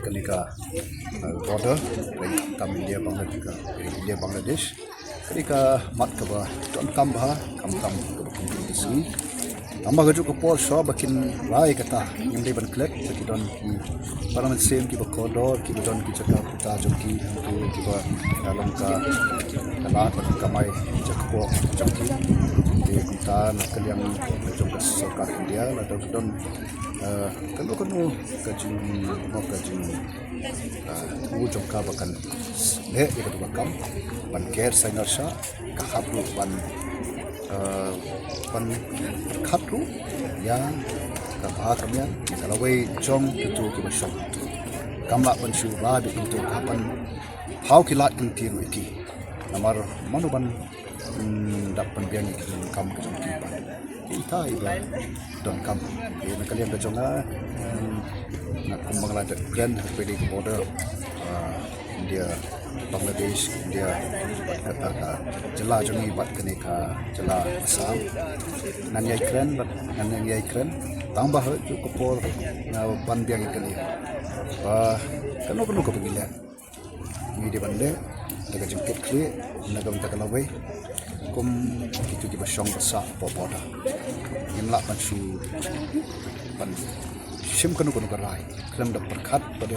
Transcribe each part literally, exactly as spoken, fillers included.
Kane ka, uh, border, kane ka India Bangladesh, ka India Bangladesh. Kane ka mat kaba donkam bha, kam kam kaba kumta ka sngi. Tangba ka juh ka por shuwa ba kin rai kata, ngim dei ban klet, ba ki don ki para mynsiem kiba kordor, kiba don ki jaka puta jong ki, kiba, uh, long ka, ka lad ba kin kamai jaka poh jong ki. Te kumta na ka liang jong ka sorkar India, lada don, uh, kano kano ka jing, mo ka jing, uh, u jong ka ba kan leh ïa ka tu ka kam ban ker sainar sha, ka hap ruh ban, uh, ban khat ruh ïa ka bha ka miat, ïa ka lawei jong kitu kiba shong. Kam lah ban shu rai beit kitu, ka ban phaw ki lad ki lynti ruh ïa ki. Namar mano ban, mm, dap pynbiang ïa ki jingkam ka jong ki pat. Ita iba donkam. Ïa na ka liang ka jong nga, mm, nga kum ba nga la dep kren ha kawei ka border, ah, India, Bangladesh, India, bad ka, ka jylla jong ngi bad kane ka jylla Assam. Ngan ïai kren bad ngan ïai kren. Tangba ha juh ka por nga ban biang ïa kane. Ba kano kano kaba ngi leh, ngi dei ban leh da ka jingkitkhlieh, na ka bynta ka lawei, kum kitu kiba shong ba sah hapoh border. Ngim lah ban shu ban shim kano kano ka rai khlem da pyrkhat pat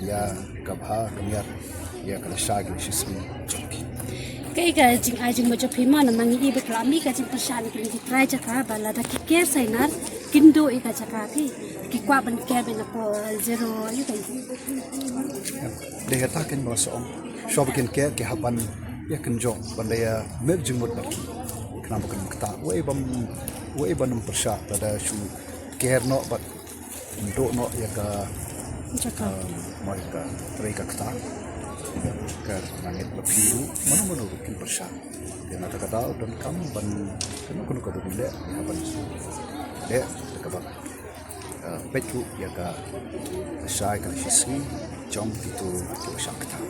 ïa ka bha ka miat, ïa ka lashai ka lashisngi jong ki. Kaei ka jingai jingmut jong phi mo, namar ngi i ba ka la mih ka jingpyrshah na kine ki trai jaka ba lada ki ker sainar kin duh ïa ka jaka, phi ki kwah ban ker beit napoh zero, ïa ka. Dei kata kein ba nga sa ong, shuwa ba kin ker ki hap ban ïa kynjoh ban da ïa mih jingmut bad ki. Khnang ba kan ktah, wei bam, wei ban ym pyrshah lada shu ker noh bad duh noh ïa ka jaka, um, mo ïa ka trei ka ktah. Ka nangit ba phi ruh, mano mano ruh kin pyrshah. Te na kata ka daw donkam ban kano kano kaba ngi leh, ïa ban leh da kaba, uh, peit ruh ïa ka lashai ka lashisngi jong kitu kiba shah ktah.